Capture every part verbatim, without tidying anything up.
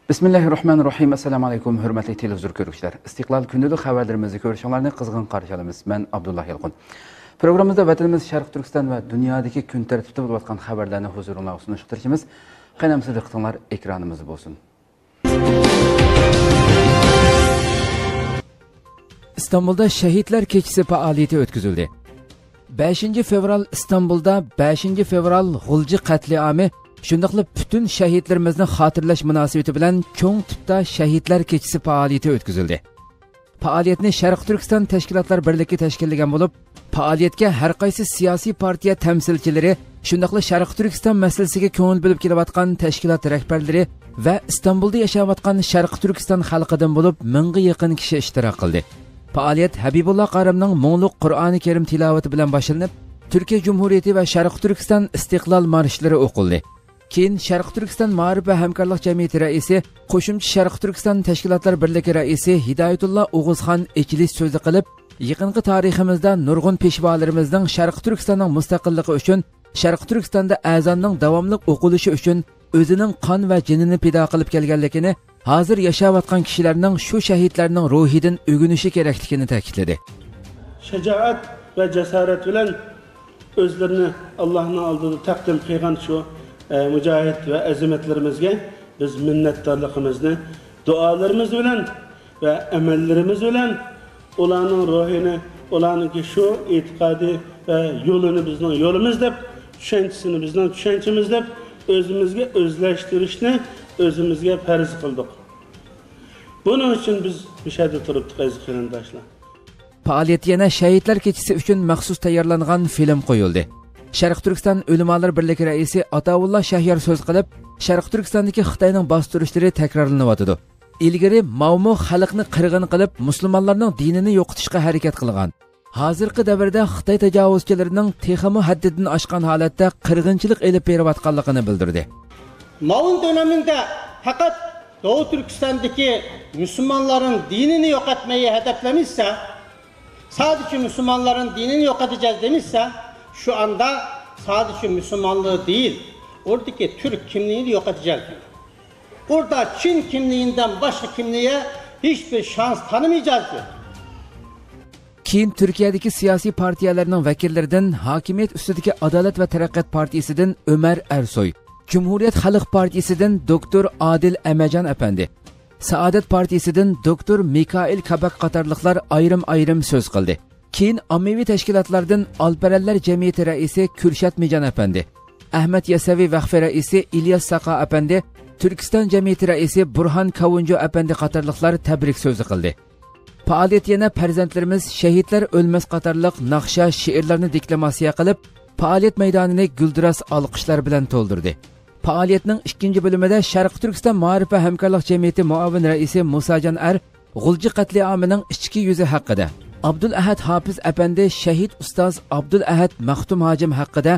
بىسمىللاھىررەھمانىررەھىم. ئەسسالامۇ ئەلەيكۇم، ھۆرمەتلىك تېلېۋىزور كۆرگۈچىلەر. ئىستىقلال كۈندىلىك خەۋەرلىرىمىزنى كۆرۈشۈڭلارنى قىزغىن قارشى ئالىمىز. مەن ئابدۇللا يالقۇن. پروگراممىمىزدا ۋەتىنىمىز شەرقىي تۈركىستان ۋە دۇنيادىكى كۈن تەرتىپتە بولۇۋاتقان خەۋەرلەرنى ھۇزۇرۇڭلارغا سۇنۇشقا تىرىشىمىز. قېنى ئەمىسە دىققىتىڭلار ئېكرانىمىزدا بولسۇن. ئىستانبۇلدا شەھىدلەر كېچىسى پائالىيىتى ئۆتكۈزۈلدى. بەشىنچى فېۋرال ئىستانبۇلدا بەشىنچى فېۋرال غۇلجا قەتلىئامى، شۇنداقلا پۈتۈن شەھىدلىرىمىزنى خاتىرىلەش مۇناسىۋىتى بىلەن چوڭ تىپتا شەھىدلەر كېچىسى پائالىيىتى ئۆتكۈزۈلدى. پائالىيەتنى شەرقىي تۈركىستان تەشكىلاتلار بىرلىكى تەشكىللىگەن بولۇپ، پائالىيەتكە ھەر قايسى سىياسىي پارتىيە تەمسىلچىلىرى، شۇنداقلا شەرقىي تۈركىستان مەسىلىسىگە كۆڭۈل بۆلۈپ كېلىۋاتقان تەشكىلات رەھبەرلىرى ۋە ئىستانبۇلدا ياشاۋاتقان شەرقىي تۈركىستان خەلقىدىن بولۇپ مىڭغا يېقىن كىشى ئىشتىراك قىلدى. پائالىيەت ھەبىبۇللا قارىمنىڭ مۇڭلۇق قۇرئانى كەرىم تىلاۋىتى بىلەن باشلىنىپ، تۈركىيە جۇمھۇرىيىتى ۋە شەرقىي تۈركىستان ئىستىقلال مارشلىرى ئوقۇلدى. كېيىن شەرقىي تۈركىستان مائارىپ ۋە ھەمكارلىق جەمئىيىتى رەئىسى، قوشۇمچە شەرقىي تۈركىستان تەشكىلاتلار بىرلىكى رەئىسى ھىدايەتۇللا ئوغۇزخان ئېچىلىش سۆزى قىلىپ، يېقىنقى تارىخىمىزدا نۇرغۇن پېشۋالىرىمىزنىڭ شەرقىي تۈركىستاننىڭ مۇستەقىللىقى ئۈچۈن، شەرقىي تۈركىستاندا ئەزاننىڭ داۋاملىق ئوقۇلۇشى ئۈچۈن ئۆزىنىڭ قان ۋە جېنىنى پىدا قىلىپ كەلگەنلىكىنى، ھازىر ياشاۋاتقان كىشىلەرنىڭ شۇ شەھىدلەرنىڭ روھىدىن ئۆگىنىشى كېرەكلىكىنى تەكىتلىدى. شاجائەت ۋە جاسارەت بىلەن ئۆزلىرىنى ئاللاھنىڭ ئالدىدا تەقدىم قىلغان شۇ، ئە، مۇجاھىد ۋە ئەزىمەتلىرىمىزگە بىز مىننەتدارلىقىمىزنى دۇئالىرىمىز بىلەن ۋە ئەمەللىرىمىز بىلەن ئۇلارنىڭ روھىنى، ئۇلارنىڭكى شۇ ئېتىقادى ۋە يولىنى بىزنىڭ يولىمىز دەپ، چۈشەنچىسىنى بىزنىڭ چۈشەنچىمىز دەپ ئۆزىمىزگە ئۆزلەشتۈرۈشنى ئۆزىمىزگە پەرز قىلدۇق. بۇنىڭ ئۈچۈن بىز مۇشۇ يەردە تۇرۇپتۇق، ئەزىز قېرىنداشلار. پائالىيەتتە يەنە شەھىدلەر كېچىسى ئۈچۈن مەخسۇس تەييارلانغان فىلىم قويۇلدى. شەرقىي تۈركىستان ئۆلىمالار بىرلىكى رەئىسى ئاتاۋۇللا شەھيار سۆز قىلىپ، شەرقىي تۈركىستاندىكى خىتاينىڭ باستۇرۇشلىرى تەكرارلىنىۋاتىدۇ. ئىلگىرى ماۋمۇ خەلقنى قىرغىن قىلىپ، مۇسۇلمانلارنىڭ دىنىنى يوقىتىشقا ھەرىكەت قىلغان. ھازىرقى دەۋردە خىتاي تاجاۋۇزچىلىرىنىڭ تېخىمۇ ھەددىدىن ئاشقان ھالەتتە قىرغىنچىلىق ئېلىپ بېرىۋاتقانلىقىنى بىلدۈردى. Mao'nun döneminde fakat Doğu Türkistan'daki Müslümanların dinini yok etmeyi hedeflemişse, sadece Müslümanların dinini yok edeceğiz demişse, şu anda sadece Müslümanlığı değil, oradaki Türk kimliğini de yok edeceğiz diyor. Orada Çin kimliğinden başka kimliğe hiçbir şans tanımayacağız diyor. كېيىن تۈركىيەدىكى سىياسىي پارتىيەلەرنىڭ ۋەكىللىرىدىن ھاكىمىيەت ئۈستىدىكى ئادالەت ۋە تەرەققىيات پارتىيىسىدىن ئۆمەر ئەرسوي، جۇمھۇرىيەت خەلق پارتىيىسىدىن دوكتور ئادىل ئەمەجان ئەپەندى، سائادەت پارتىيىسىدىن دوكتور مىكائىل كاباك قاتارلىقلار ئايرىم-ئايرىم سۆز قىلدى. كېيىن ئاممىۋى تەشكىلاتلاردىن ئالپەرەنلەر جەمئىيىتى رەئىسى كۈرشات مىجان ئەپەندى، ئەھمەد يەسەۋى ۋەخپى رەئىسى ئىلياس ساقا ئەپەندى، تۈركىستان جەمئىيىتى رەئىسى بۇرھان كاۋۇنجو ئەپەندى قاتارلىقلار تەبرىك سۆزى قىلدى. پائالىيەتتە يەنە پەرزەنتلىرىمىز شەھىدلەر ئۆلمەس قاتارلىق ناخشا، شېئىرلارنى دېكلاماتسىيە قىلىپ، پائالىيەت مەيدانىنى گۈلدۈراس ئالقىشلار بىلەن تولدۇردى. پائالىيەتنىڭ ئىككىنچى بۆلۈمىدە شەرقىي تۈركىستان مائارىپ ۋە ھەمكارلىق جەمئىيىتى مۇئاۋىن رەئىسى مۇساجان ئەر غۇلجا قەتلىئامىنىڭ ئىچكى يۈزى ھەققىدە، ئابدۇل ئەھەد ھاپىز ئەپەندى شەھىد ئۇستاز ئابدۇل ئەھەد مەختۇم ھاجىم ھەققىدە،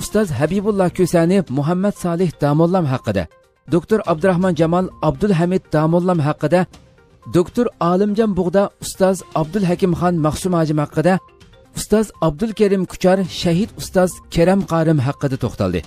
ئۇستاز ھەبىبۇللا كۈسەنى مۇھەممەد سالىھ داموللام ھەققىدە، دوكتور ئابدۇراخمان جامال ئابدۇلھەمىد داموللام ھەققىدە، دوكتور ئالىمجان بۇغدا ئۇستاز ئابدۇلھەكىمخان مەخسۇم ھاجىم ھەققىدە، ئۇستاز ئابدۇلكېرىم كۇچار شەھىد ئۇستاز كېرەم قارىم ھەققىدە توختالدى.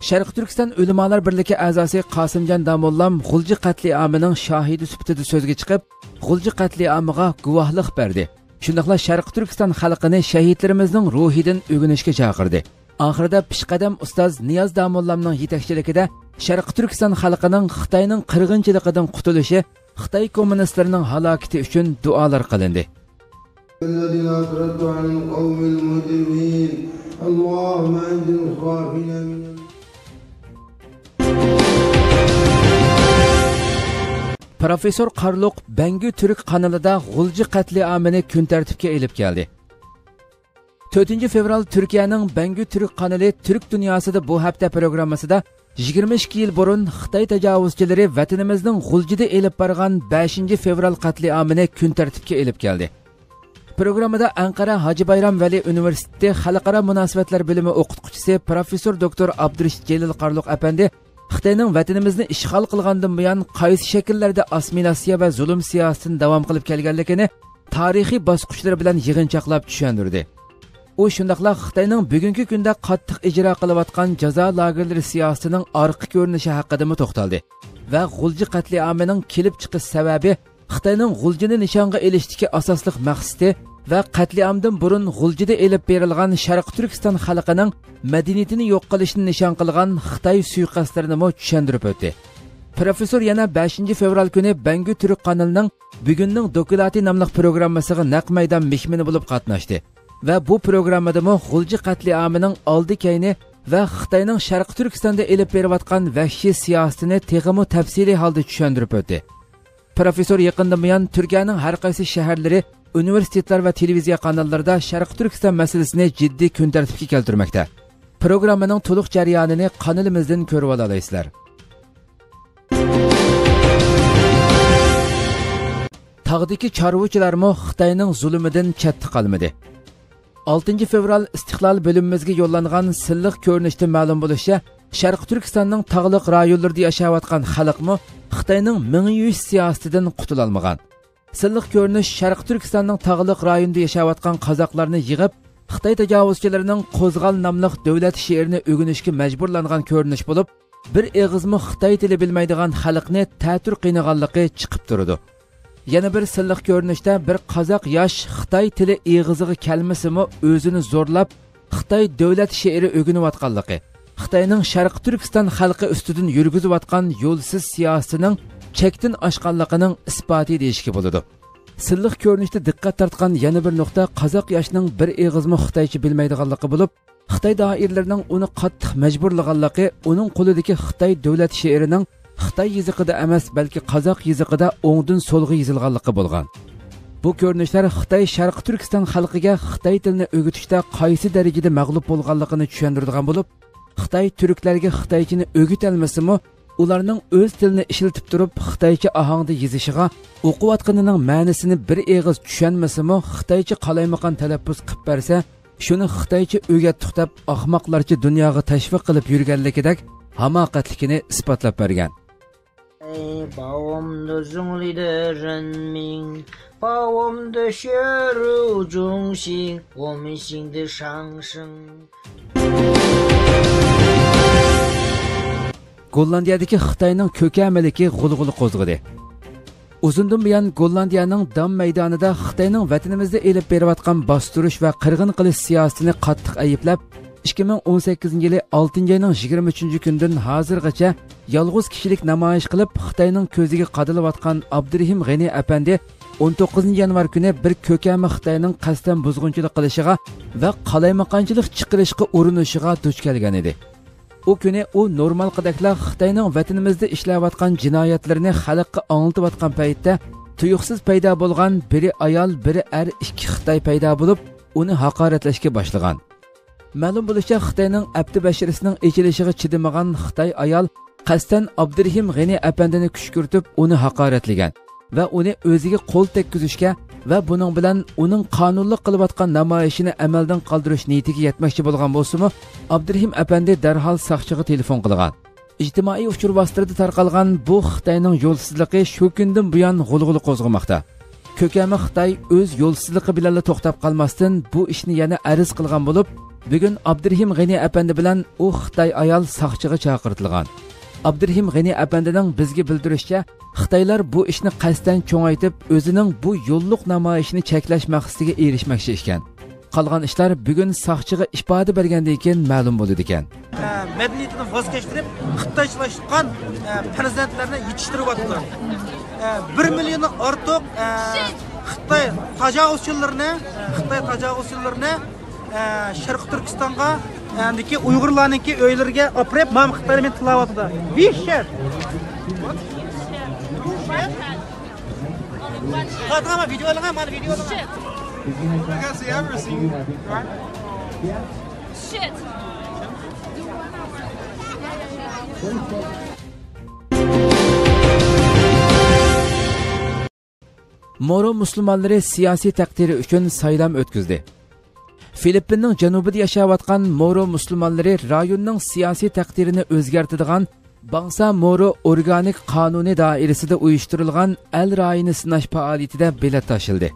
شەرقىي تۈركىستان ئۆلىمالار بىرلىكى ئەزاسى قاسىمجان داموللام غۇلجا قەتلىئامىنىڭ شاھىدى سۈپىتىدە سۆزگە چىقىپ، غۇلجا قەتلىئامىغا گۇۋاھلىق بەردى. شۇنداقلا شەرقىي تۈركىستان خەلقىنى شەھىدلىرىمىزنىڭ روھىدىن ئۆگىنىشكە چاقىردى. ئاخىرىدا پېشقەدەم ئۇستاز نىياز داموللامنىڭ يېتەكچىلىكىدە شەرقىي تۈركىستان خەلقىنىڭ خىتاينىڭ قىرغىنچىلىقىدىن قۇتۇلۇشى، خىتاي كوممۇنىستلىرىنىڭ ھالاكىتى ئۈچۈن دۇئالار قىلىندى. الذين أسرفوا على القوم المجرمين. اللهم أنجِ المستضعفين من پروفېسسور قارلۇق بەڭگۈ تۈرك قانىلىدا غۇلجا قەتلىئامىنى كۈن تەرتىپكە ئېلىپ كەلدى. تۆتىنچى فېۋرال تۈركىيەنىڭ بەڭگۈ تۈرك قانىلى تۈرك دۇنياسىدا بۇ ھەپتە پروگراممىسىدا يىگىرمە ئىككى يىل بۇرۇن خىتاي تاجاۋۇزچىلىرى ۋەتىنىمىزنىڭ غۇلجىدا ئېلىپ بارغان بەشىنچى فېۋرال قەتلىئامىنى كۈن تەرتىپكە ئېلىپ كەلدى. پروگراممىدا ئەنقەرە ھاجى بايرام ۋەلى ئۇنىۋېرسىتېتى خەلقئارا مۇناسىۋەتلەر بۆلۈمى ئوقۇتقۇچىسى پروفېسسور دوكتور ئابدۇرېشىت جېلىل قارلۇق ئەپەندى خىتاينىڭ ۋەتىنىمىزنى ئىشغال قىلغاندىن بۇيان قايسى شەكىللەردە ئاسسىمىلياتسىيە ۋە زۇلۇم سىياسىتىنى داۋام قىلىپ كەلگەنلىكىنى تارىخىي باسقۇچلىرى بىلەن يىغىنچاقلاپ چۈشەندۈردى. ئۇ شۇنداقلا خىتاينىڭ بۈگۈنكى كۈندە قاتتىق ئىجرا قىلىۋاتقان جازا لاگېرلىرى سىياسىتىنىڭ ئارقا كۆرۈنۈشى ھەققىدىمۇ توختالدى. ۋە غۇلجا قەتلىئامىنىڭ كېلىپ چىقىش سەۋەبى، خىتاينىڭ غۇلجىنى نىشانغا ئېلىشتىكى ئاساسلىق مەقسىتى ۋە قەتلىئامدىن بۇرۇن غۇلجىدا ئېلىپ بېرىلغان شەرقىي تۈركىستان خەلقىنىڭ مەدەنىيىتىنى يوق قىلىشنى نىشان قىلغان خىتاي سۇيىقەستلىرىنىمۇ چۈشەندۈرۈپ ئۆتتى. پروفېسسور يەنە بەشىنچى فېۋرال كۈنى بەڭگۈ تۈرك قانىلىنىڭ بۈگۈننىڭ دوكلاتى ناملىق پروگراممىسىغا نەق مەيدان مېھمىنى بولۇپ قاتناشتى ۋە بۇ پروگراممىدىمۇ غۇلجا قەتلىئامىنىڭ ئالدى كەينى ۋە خىتاينىڭ شەرقىي تۈركىستاندا ئېلىپ بېرىۋاتقان ۋەھشىي سىياسىتىنى تېخىمۇ تەپسىلىي ھالدا چۈشەندۈرۈپ ئۆتتى. پروفېسسور يېقىندىن بۇيان تۈركىيەنىڭ ھەر قايسى شەھەرلىرى، ئۇنىۋېرسىتېتلار ۋە تېلېۋىزىيە قاناللىرىدا شەرقىي تۈركىستان مەسىلىسىنى جىددىي كۈن تەرتىپكە كەلتۈرمەكتە. پروگراممىنىڭ تولۇق جەريانىنى قانىلىمىزدىن كۆرۈۋالالايسىلەر. تاغدىكى چارۋىچىلارمۇ خىتاينىڭ زۇلۇمىدىن چەتتە قالمىدى. ئالتىنچى فېۋرال ئىستىقلال بۆلۈمىمىزگە يوللانغان سىنلىق كۆرۈنۈشتە مەلۇم بولۇشىچە، شەرقىي تۈركىستاننىڭ تاغلىق رايونلىرىدا ياشاۋاتقان خەلقمۇ خىتاينىڭ مېڭە يۇيۇش سىياسىتىدىن قۇتۇلالمىغان. سىنلىق كۆرۈنۈش شەرقىي تۈركىستاننىڭ تاغلىق رايونىدا ياشاۋاتقان قازاقلارنى يىغىپ، خىتاي تاجاۋۇزچىلىرىنىڭ قوزغال ناملىق دۆلەت شېئىرىنى ئۆگىنىشكە مەجبۇرلانغان كۆرۈنۈش بولۇپ، بىر ئېغىزمۇ خىتاي تىلى بىلمەيدىغان خەلقنى تەتۈر قىينىغانلىقى چىقىپ تۇرىدۇ. يەنە بىر سىنلىق كۆرۈنۈشتە بىر قازاق ياش خىتاي تىلى ئېغىزىغا كەلمىسىمۇ ئۆزىنى زورلاپ، خىتاي دۆلەت شېئىرى ئۆگىنىۋاتقانلىقى، خىتاينىڭ شەرقىي تۈركىستان خەلقى ئۈستىدىن يۈرگۈزۈۋاتقان يولسىز سىياسىتىنىڭ چەكتىن ئاشقانلىقىنىڭ ئىسپاتى دېيىشكە بولىدۇ. سىنلىق كۆرۈنۈشتە دىققەت تارتقان يەنە بىر نۇقتا قازاق ياشنىڭ بىر ئېغىزمۇ خىتايچە بىلمەيدىغانلىقى بولۇپ، خىتاي دائىرىلىرىنىڭ ئۇنى قاتتىق مەجبۇرلىغانلىقى، ئۇنىڭ قولىدىكى خىتاي دۆلەت شېئىرىنىڭ خىتاي يېزىقىدا ئەمەس، بەلكى قازاق يېزىقىدا ئوڭدىن سولغا يېزىلغانلىقى بولغان. بۇ كۆرۈنۈشلەر خىتاي شەرقىي تۈركىستان خەلقىگە خىتاي تىلىنى ئۆگىتىشتە قايسى دەرىجىدە مەغلۇپ بولغانلىقىنى چۈشەندۈرىدىغان بولۇپ، خىتاي تۈركلەرگە خىتايچىنى ئۆگىتەلمىسىمۇ، ئۇلارنىڭ ئۆز تىلىنى ئىشلىتىپ تۇرۇپ، خىتايچە ئاھاڭدا يېزىشىغا، ئوقۇۋاتقىنىنىڭ مەنىسىنى بىر ئېغىز چۈشەنمىسىمۇ، خىتايچە قالايمىقان تەلەپپۇز قىلىپ بەرسە، شۇنى خىتايچە ئۆگەتتۇق دەپ، ئاخماقلارچە دۇنياغا تەشۋىق قىلىپ يۈرگەنلىكىدەك ھاماقەتلىكىنى ئىسپاتلاپ بەرگەن. 哎，把我们的胜利的人民，把我们的血肉中心，我们心的上升。 گوللاندىيەدىكى خىتاينىڭ كۆكەمىلىكى غۇلغۇلا قوزغىدى. ئۇزۇندىن بۇيان گوللاندىيەنىڭ دام مەيدانىدا خىتاينىڭ ۋەتىنىمىزدە ئېلىپ بېرىۋاتقان باستۇرۇش ۋە قىرغىن قىلىش سىياسىتىنى قاتتىق ئەيىبلەپ، ئىككى مىڭ ئون سەككىزىنچى يىلى ئالتىنچى ئاينىڭ يىگىرمە ئۈچىنچى كۈنىدىن ھازىرغىچە يالغۇز كىشىلىك نامايىش قىلىپ، خىتاينىڭ كۆزىگە قادىلىۋاتقان ئابدۇرېھىم غېنى ئەپەندى ئون توققۇزىنچى يانۋار كۈنى بىر كۆكەمە خىتاينىڭ قەستەن بۇزغۇنچىلىق قىلىشىغا ۋە قالايمىقانچىلىق چىقىرىشقا ئۇرۇنۇشىغا دۇچ كەلگەن ئىدى. ئۇ كۈنى ئۇ نورمالقىدەكلا خىتاينىڭ ۋەتىنىمىزدە ئىشلەۋاتقان جىنايەتلىرىنى خەلققە ئاڭلىتىۋاتقان پەيتتە، تۇيۇقسىز پەيدا بولغان بىرى ئايال، بىرى ئەر ئىككى خىتاي پەيدا بولۇپ، ئۇنى ھاقارەتلەشكە باشلىغان. مەلۇم بولۇشىچە، خىتاينىڭ ئەپتى بەشىرىسىنىڭ ئېچىلىشىغا چىدىمىغان خىتاي ئايال قەستەن ئابدۇرېھىم غېنى ئەپەندىنى كۈشكۈرتۈپ، ئۇنى ھاقارەتلىگەن ۋە ئۇنى ئۆزىگە قول تەگكۈزۈشكە ۋە بۇنىڭ بىلەن ئۇنىڭ قانۇنلۇق قىلىۋاتقان نامايىشىنى ئەمەلدىن قالدۇرۇش نىيىتىگە يەتمەكچى بولغان بولسىمۇ، ئابدۇرېھىم ئەپەندى دەرھال ساقچىغا تېلېفون قىلغان. ئىجتىمائىي ئۇچۇر ۋاسىتىلىرىدا تارقالغان بۇ خىتاينىڭ يولسىزلىقى شۇ كۈندىن بۇيان غۇلغۇلا قوزغىماقتا. كۆكەمە خىتاي ئۆز يولسىزلىقى بىلەنلا توختاپ قالماستىن، بۇ ئىشنى يەنە ئەرز قىلغان بولۇپ، بۈگۈن ئابدۇرېھىم غېنى ئەپەندى بىلەن ئۇ خىتاي ئايال ساقچىغا چاقىرتىلغان. ئابدۇرېھىم غېنى ئەپەندىنىڭ بىزگە بىلدۈرۈشىچە، خىتايلار بۇ ئىشنى قەستەن چوڭايتىپ، ئۆزىنىڭ بۇ يوللۇق نامايىشىنى چەكلەش مەقسىتىگە ئېرىشمەكچى ئىكەن. قالغان ئىشلار بۈگۈن ساقچىغا ئىپادە بەرگەندىن كېيىن مەلۇم بولىدىكەن. ئە، مەدەنىيىتىدىن ۋاز كەچتۈرۈپ، خىتايچىلاشقان، ئە، پەرزەنتلەرنى يېتىشتۈرۈۋاتىدۇ. ئە، بىر مىليوندىن ئارتۇق، ئە، خىتاي تاجاۋۇزچىلىرىنى، خىتاي تاجاۋۇزچىلىرىنى، ئە، شەرقىي تۈركىستانغا، ئە، ئۇيغۇرلارنىڭكى ئۆيلىرىگە ئاپىرىپ، مانا خىتايلار مېنى تىللاۋاتىدۇ. بىشەر. قاراڭ، ۋىدېئو ئېلىڭ، مانا ۋىدېئو ئېلىڭ. Shit. مورو مۇسۇلمانلىرى سىياسىي تەقدىرى ئۈچۈن سايلام ئۆتكۈزدى. فىلىپپىننىڭ جەنۇبىدا ياشاۋاتقان مورو مۇسۇلمانلىرى رايوننىڭ سىياسىي تەقدىرىنى ئۆزگەرتىدىغان باڭسا مورو ئورگانىك قانۇنى دائىرىسىدە ئۇيۇشتۇرۇلغان ئەل رايىنى سىناش پائالىيىتىدە بېلەت تاشلىدى.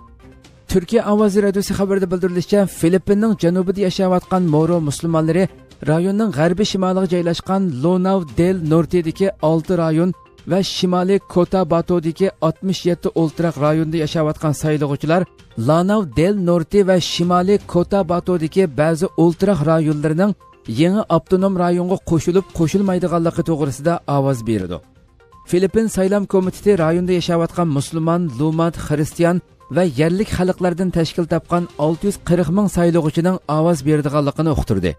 تۈركىيە ئاۋازى رادىيوسى خەۋىرىدە بىلدۈرۈلۈشىچە، فىلىپپىننىڭ جەنۇبىدا ياشاۋاتقان مورو مۇسۇلمانلىرى رايوننىڭ غەربىي شىمالىغا جايلاشقان لوناۋ دېل نورتىدىكى ئالتە رايون ۋە شىمالىي كوتاباتودىكى ئاتمىش يەتتە ئولتۇراق رايوندا ياشاۋاتقان سايلىغۇچىلار لاناۋ دېل نورتى ۋە شىمالىي كوتاباتودىكى بەزى ئولتۇراق رايونلىرىنىڭ يېڭى ئاپتونوم رايونغا قوشۇلۇپ قوشۇلمايدىغانلىقى توغرىسىدا ئاۋاز بېرىدۇ. فىلىپپىن سايلام كومىتېتى رايوندا ياشاۋاتقان مۇسۇلمان، لۇمات، خىرىستىيان ۋە يەرلىك خەلقلەردىن تەشكىل تاپقان ئالتە يۈز قىرىق مىڭ سايلىغۇچىنىڭ ئاۋاز بېرىدىغانلىقىنى ئۇقتۇردى.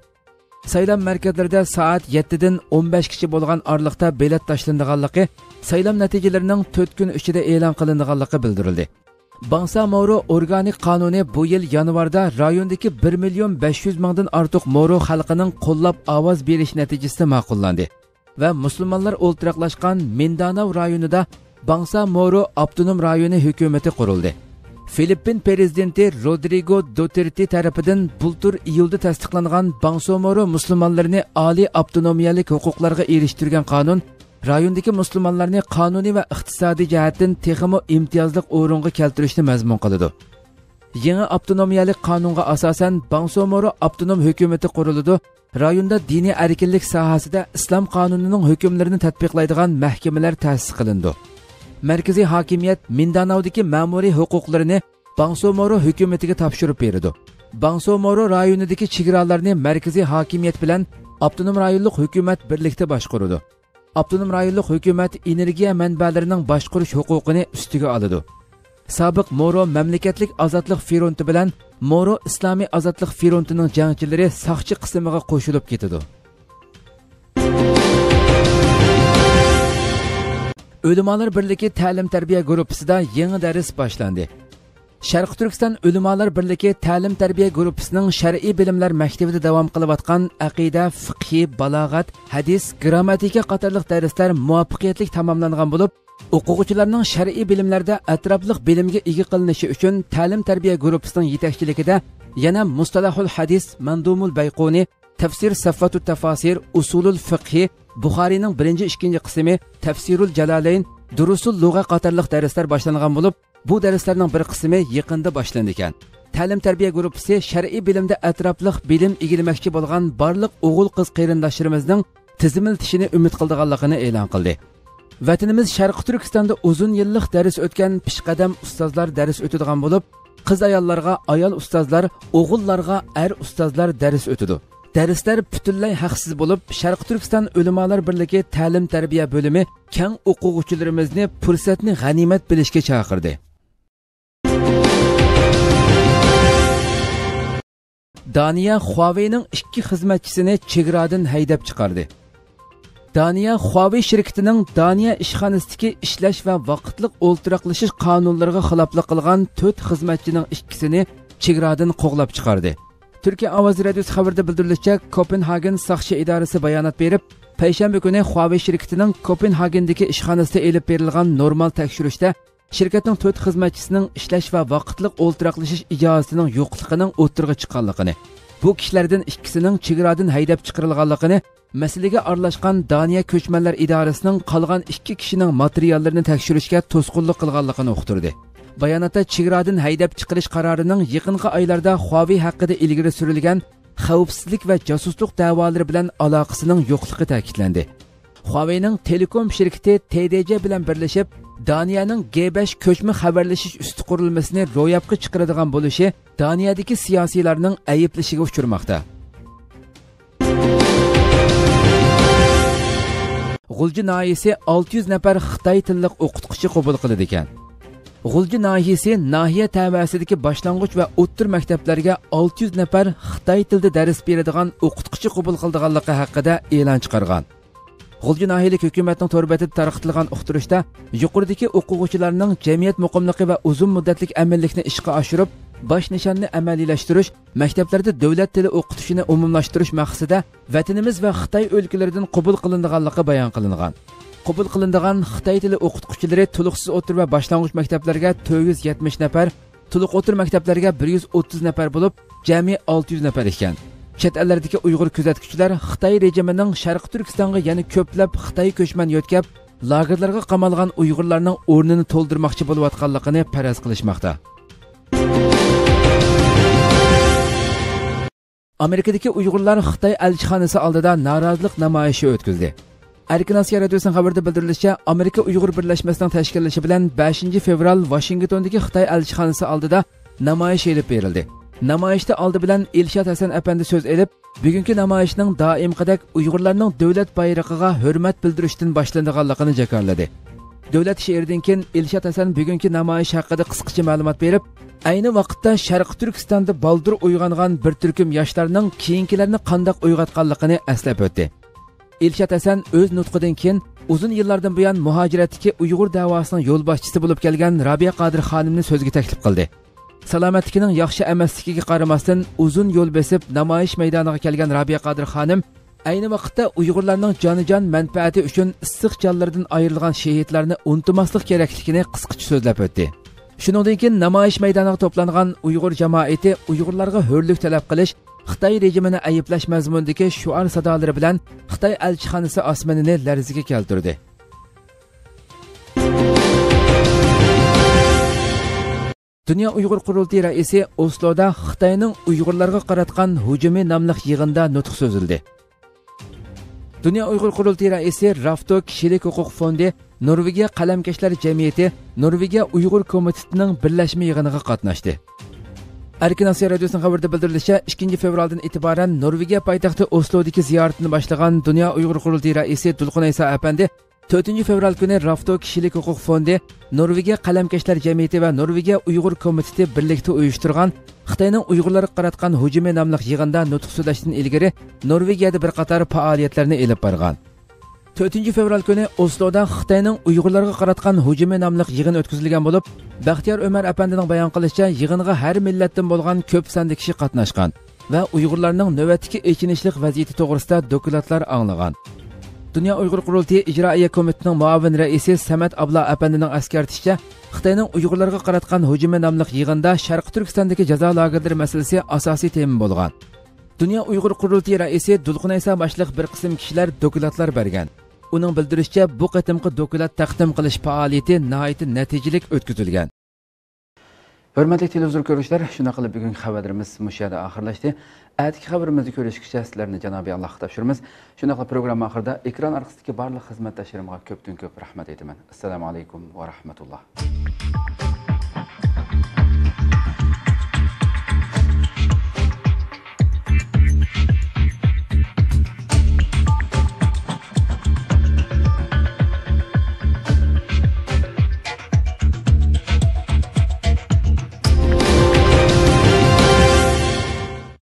سايلام مەركەزلىرىدە سائەت يەتتىدىن ئون بەشكىچە بولغان ئارىلىقتا بېلەت تاشلىنىدىغانلىقى، سايلام نەتىجىلىرىنىڭ تۆت كۈن ئىچىدە ئېلان قىلىنىدىغانلىقى بىلدۈرۈلدى. باڭسا مورو ئورگانىك قانۇنى بۇ يىل يانۋاردا رايوندىكى بىر مىليون بەش يۈز مىڭدىن ئارتۇق مورو خەلقىنىڭ قوللاپ ئاۋاز بېرىشى نەتىجىسىدە ماقۇللاندى ۋە مۇسۇلمانلار ئولتۇراقلاشقان مىنداناۋ رايونىدا باڭسا مورو ئاپتونوم رايونى ھۆكۈمىتى قۇرۇلدى. فىلىپپىن پىرېزىدېنتى رودرىگو دوتېرتى تەرىپىدىن بۇلتۇر ئىيۇلدا تەستىقلانغان باڭسا مورو مۇسۇلمانلىرىنى ئالىي ئاپتونومىيەلىك ھوقۇقلارغا ئېرىشتۈرگەن قانۇن رايوندىكى مۇسۇلمانلارنى قانۇنىي ۋە ئىقتىسادىي جەھەتتىن تېخىمۇ ئىمتىيازلىق ئورۇنغا كەلتۈرۈشنى مەزمۇن قىلىدۇ. يېڭى ئاپتونومىيەلىك قانۇنغا ئاساسەن، باڭسومورو ئاپتونوم ھۆكۈمىتى قۇرۇلىدۇ، رايوندا دىنىي ئەركىنلىك ساھەسىدە ئىسلام قانۇنىنىڭ ھۆكۈملىرىنى تەتبىقلايدىغان مەھكىمىلەر تەسىس قىلىنىدۇ. مەركىزىي ھاكىمىيەت مىنداناودىكى مەمۇرىي ھوقۇقلىرىنى باڭسومورو ھۆكۈمىتىگە تاپشۇرۇپ بېرىدۇ. باڭسومورو رايونىدىكى چېگرالارنى مەركىزىي ھاكىمىيەت بىلەن ئاپتونوم رايونلۇق ھۆكۈمەت بىرلىكتە باشقۇرىدۇ. ئاپتونوم رايونلۇق ھۆكۈمەت ئېنېرگىيە مەنبەلىرىنىڭ باشقۇرۇش ھوقۇقىنى ئۈستىگە ئالىدۇ. سابىق مورو مەملىكەتلىك ئازادلىق فرونتى بىلەن مورو ئىسلامىي ئازادلىق فرونتىنىڭ جەڭچىلىرى ساقچى قىسىمىغا قوشۇلۇپ كېتىدۇ. ئۆلىمالار بىرلىكى تەلىم-تەربىيە گۇرۇپپىسىدا يېڭى دەرس باشلاندى. شەرقىي تۈركىستان ئۆلىمالار بىرلىكى تەلىم-تەربىيە گۇرۇپپىسىنىڭ شەرئىي بىلىملەر مەكتىۋىدە داۋام قىلىۋاتقان ئەقىدە، فىقھى، بالاغەت، ھەدىس، گرامماتىكا قاتارلىق دەرسلەر مۇۋەپپەقىيەتلىك تاماملانغان بولۇپ، ئوقۇغۇچىلارنىڭ شەرئىي بىلىملەردە ئەتراپلىق بىلىمگە ئىگە قىلىنىشى ئۈچۈن تەلىم-تەربىيە گۇرۇپپىسىنىڭ يېتەكچىلىكىدە يەنە مۇستەلاھۇل ھەدىس، مەندۇمۇل بەيقۇنى، تەفسىر سەفۋەتۇت تەفاسىر، ئۇسۇلۇل فىقھى، بۇخارىينىڭ بىرىنچى، ئىككىنچى قىسمى، تەفسىرۇل جالالەين، دۇرۇسۇل لۇغە قاتارلىق دەرسلەر باشلانغان بولۇپ، بۇ دەرسلەرنىڭ بىر قىسمى يېقىندا باشلىنىدىكەن. تەلىم-تەربىيە گۇرۇپپىسى شەرئىي بىلىمدە ئەتراپلىق بىلىم ئىگىلىمەكچى بولغان بارلىق ئوغۇل-قىز قېرىنداشلىرىمىزنىڭ تىزىملىتىشىنى ئۈمىد قىلىدىغانلىقىنى ئېلان قىلدى. ۋەتىنىمىز شەرقىي تۈركىستاندا ئۇزۇن يىللىق دەرس ئۆتكەن پېشقەدەم ئۇستازلار دەرس ئۆتىدىغان بولۇپ، قىز-ئاياللارغا ئايال ئۇستازلار، ئوغۇللارغا ئەر ئۇستازلار دەرس ئۆتىدۇ. دەرسلەر پۈتۈنلەي ھەقسىز بولۇپ، شەرقىي تۈركىستان ئۆلىمالار بىرلىكى تەلىم-تەربىيە بۆلۈمى كەڭ ئوقۇغۇچىلىرىمىزنى پۇرسەتنى غەنىيمەت بىلىشكە چاقىردى. دانىيە خۇاۋېينىڭ ئىككى خىزمەتچىسىنى چېگرادىن ھەيدەپ چىقاردى. دانىيە خۇاۋېي شىركىتىنىڭ دانىيە ئىشخانىسىدىكى ئىشلەش ۋە ۋاقىتلىق ئولتۇراقلىشىش قانۇنلىرىغا خىلاپلىق قىلغان تۆت خىزمەتچىنىڭ ئىككىسىنى چېگرادىن قوغلاپ چىقاردى. تۈركىيە ئاۋازى رادىيوسى خەۋىرىدە بىلدۈرۈلۈشىچە، كوپېنھاگېن ساقچى ئىدارىسى بايانات بېرىپ، پەيشەنبە كۈنى خۇاۋېي شىركىتىنىڭ كوپېنھاگېندىكى ئىشخانىسىدا ئېلىپ بېرىلغان نورمال تەكشۈرۈشتە شىركەتنىڭ تۆت خىزمەتچىسىنىڭ ئىشلەش ۋە ۋاقىتلىق ئولتۇراقلىشىش ئىجازىتىنىڭ يوقلۇقىنىڭ ئوتتۇرىغا چىققانلىقىنى، بۇ كىشىلەردىن ئىككىسىنىڭ چېگرادىن ھەيدەپ چىقىرىلغانلىقىنى، مەسىلىگە ئارىلاشقان دانىيە كۆچمەنلەر ئىدارىسىنىڭ قالغان ئىككى كىشىنىڭ ماتېرىياللىرىنى تەكشۈرۈشكە توسقۇنلۇق قىلغانلىقىنى ئۇقتۇردى. باياناتتا چېگرادىن ھەيدەپ چىقىرىش قارارىنىڭ يېقىنقى ئايلاردا خۇاۋېي ھەققىدە ئىلگىرى سۈرۈلگەن خەۋپسىزلىك ۋە جاسۇسلۇق دەۋالىرى بىلەن ئالاقىسىنىڭ يوقلۇقى تەكىتلەندى. خۇاۋېينىڭ تېلېكوم شىركىتى تې دې جې بىلەن بىرلىشىپ، دانىيەنىڭ گې بەش كۆچمە خەۋەرلىشىش ئۈستى قۇرۇلمىسىنى روياپقا چىقىرىدىغان بولۇشى دانىيەدىكى سىياسىيلارنىڭ ئەيىبلىشىگە ئۇچرىماقتا. غۇلجا ناھىيىسى ئالتە يۈز نەپەر خىتاي تىللىق ئوقۇتقۇچى قوبۇل قىلىدىكەن. غۇلجا ناھىيىسى ناھىيە تەۋەسىدىكى باشلانغۇچ ۋە ئوتتۇرا مەكتەپلەرگە ئالتە يۈز نەپەر خىتاي تىلىدا دەرس بېرىدىغان ئوقۇتقۇچى قوبۇل قىلىدىغانلىقى ھەققىدە ئېلان چىقارغان. غۇلجا ناھىيەلىك ھۆكۈمەتنىڭ تور بېتىدە تارقىتىلغان ئۇقتۇرۇشتا، يۇقىرىدىكى ئوقۇغۇچىلارنىڭ جەمئىيەت مۇقىملىقى ۋە ئۇزۇن مۇددەتلىك ئەمىنلىكنى ئىشقا ئاشۇرۇپ، باش نىشاننى ئەمەلىيلەشتۈرۈش، مەكتەپلەردە دۆلەت تىلى ئوقۇتۇشىنى ئومۇملاشتۇرۇش مەقسىتىدە ۋەتىنىمىز ۋە خىتاي ئۆلكىلىرىدىن قوبۇل قىلىنىدىغانلىقى بايان قىلىنغان. قوبۇل قىلىنىدىغان خىتاي تىلى ئوقۇتقۇچىلىرى تولۇقسىز ئوتتۇرا ۋە باشلانغۇچ مەكتەپلەرگە تۆت يۈز يەتمىش نەپەر، تولۇق ئوتتۇرا مەكتەپلەرگە بىر يۈز ئوتتۇز نەپەر بولۇپ، جەمئىي ئالتە يۈز نەپەر ئىكەن. چەت ئەللەردىكى ئۇيغۇر كۆزەتكۈچىلەر خىتاي رېجىمىنىڭ شەرقىي تۈركىستانغا يەنە كۆپلەپ خىتاي كۆچمەن يۆتكەپ، لاگېرلارغا قامالغان ئۇيغۇرلارنىڭ ئورنىنى تولدۇرماقچى بولۇۋاتقانلىقىنى پەرەز قىلىشماقتا. ئامېرىكىدىكى ئۇيغۇرلار خىتاي ئەلچىخانىسى ئالدىدا نارازىلىق نامايىشى ئۆتكۈزدى. ئەركىن ئاسىيا رادىيوسىنىڭ خەۋىرىدە بىلدۈرۈلۈشىچە، ئامېرىكا ئۇيغۇر بىرلەشمىسىنىڭ تەشكىللىشى بىلەن بەشىنچى فېۋرال ۋاشىنگتوندىكى خىتاي ئەلچىخانىسى ئالدىدا نامايىش ئېلىپ بېرىلدى. نامايىشتا ئالدى بىلەن ئىلشات ھەسەن ئەپەندى سۆز ئېلىپ، بۈگۈنكى نامايىشنىڭ دائىمقىدەك ئۇيغۇرلارنىڭ دۆلەت بايرىقىغا ھۆرمەت بىلدۈرۈشتىن باشلىنىدىغانلىقىنى جاكارلىدى. دۆلەت شېئىرىدىن كېيىن ئىلشات ھەسەن بۈگۈنكى نامايىش ھەققىدە قىسقىچە مەلۇمات بېرىپ، ئەينى ۋاقىتتا شەرقىي تۈركىستاندا بالدۇر ئويغانغان بىر تۈركۈم ياشلارنىڭ كېيىنكىلەرنى قانداق ئويغاتقانلىقىنى ئەسلەپ ئۆتتى. ئىلشات ھەسەن ئۆز نۇتقىدىن كېيىن ئۇزۇن يىللاردىن بۇيان مۇھاجىرەتتىكى ئۇيغۇر دەۋاسىنىڭ يولباشچىسى بولۇپ كەلگەن رابىيە قادىر خانىمنى سۆزگە تەكلىپ قىلدى. سالامەتلىكىنىڭ ياخشى ئەمەسلىكىگە قارىماستىن، ئۇزۇن يول بېسىپ نامايىش مەيدانىغا كەلگەن رابىيە قادىر خانىم ئەينى ۋاقىتتا ئۇيغۇرلارنىڭ جانىجان مەنپەئەتى ئۈچۈن ئىسسىق جانلىرىدىن ئايرىلغان شېھىتلارنى ئۇنتۇماسلىق كېرەكلىكىنى قىسقىچە سۆزلەپ ئۆتتى. شۇنىڭدىن كېيىن نامايىش مەيدانىغا توپلانغان ئۇيغۇر جامائىتى ئۇيغۇرلارغا ھۆرلۈك تەلەپ قىلىش، خىتاي رېجىمىنى ئەيىبلەش مەزمۇنىدىكى شوئار سادالىرى بىلەن خىتاي ئەلچىخانىسى ئاسمىنىنى لەرزىگە كەلتۈردى. دۇنيا ئۇيغۇر قۇرۇلتىيى رەئىسى ئوسلودا خىتاينىڭ ئۇيغۇرلارغا قاراتقان ھۇجۇمى ناملىق يىغىندا نۇتۇق سۆزلىدى. دۇنيا ئۇيغۇر قۇرۇلتىيى رەئىسى رافتو كىشىلىك ھوقۇق فوندى، نورۋېگىيە قەلەمكەشلەر جەمئىيىتى، نورۋېگىيە ئۇيغۇر كومىتېتىنىڭ بىرلەشمە يىغىنىغا قاتناشتى. ئەركىن ئاسىيا رادىيوسىنىڭ خەۋىرىدە بىلدۈرۈلۈشىچە، ئىككىنچى فېۋرالدىن ئېتىبارەن نورۋېگىيە پايتەختى ئوسلودىكى زىيارىتىنى باشلىغان دۇنيا ئۇيغۇر قۇرۇلتىيى رەئىسى دۇلقۇن ئەيسا ئەپەندى تۆتىنچى فېۋرال كۈنى رافتو كىشىلىك ھوقۇق فوندى، نورۋېگىيە قەلەمكەشلەر جەمئىيىتى ۋە نورۋېگىيە ئۇيغۇر كومىتېتى بىرلىكتە ئۇيۇشتۇرغان خىتاينىڭ ئۇيغۇرلارغا قاراتقان ھۇجۇمى ناملىق يىغىندا نۇتۇق سۆزلەشتىن ئىلگىرى نورۋېگىيەدە بىر قاتار پائالىيەتلەرنى ئېلىپ بارغان. تۆتىنچى فېۋرال كۈنى ئوسلودا خىتاينىڭ ئۇيغۇرلارغا قاراتقان ھۇجۇمى ناملىق يىغىن ئۆتكۈزۈلگەن بولۇپ، بەختىيار ئۆمەر ئەپەندىنىڭ بايان قىلىشىچە، يىغىنغا ھەر مىللەتتىن بولغان كۆپ ساندا كىشى قاتناشقان ۋە ئۇيغۇرلارنىڭ نۆۋەتتىكى ئېچىنىشلىق ۋەزىيىتى توغرىسىدا دوكلاتلار ئاڭلىغان. دۇنيا ئۇيغۇر قۇرۇلتىيى ئىجرائىيە كومىتېتىنىڭ مۇئاۋىن رەئىسى سەمەت ئابلا ئەپەندىنىڭ ئەسكەرتىشىچە، خىتاينىڭ ئۇيغۇرلارغا قاراتقان ھۇجۇمى ناملىق يىغىندا شەرقىي تۈركىستاندىكى جازا لاگېرلىرى مەسىلىسى ئاساسىي تېما بولغان. دۇنيا ئۇيغۇر قۇرۇلتىيى رەئىسى دۇلقۇن ئەيسا باشلىق بىر قىسىم كىشىلەر دوكلاتلار بەرگەن. ئۇنىڭ بىلدۈرۈشىچە، بۇ قېتىمقى دوكلات تەقدىم قىلىش پائالىيىتى ناھايىتى نەتىجىلىك ئۆتكۈزۈلگەن. ھۆرمەتلىك تېلېۋىزور كۆرۈشلەر، شۇنداق قىلىپ بۈگۈنكى خەۋەرلىرىمىز مۇشۇ يەردە ئاخىرلاشتى. ئەتىكى خەۋىرىمىزدە كۆرۈشكىچە سىلەرنى جانابىي ئاللاھقا تاپشۇرىمىز. شۇنداقلا پروگرامما ئاخىرىدا ئېكران ئارقىسىدىكى بارلىق خىزمەتداشلىرىمغا كۆپتىن كۆپ رەھمەت ئېيتىمەن. ئەسسالامۇ ئەلەيكۇم ۋە رەھمەتۇللا.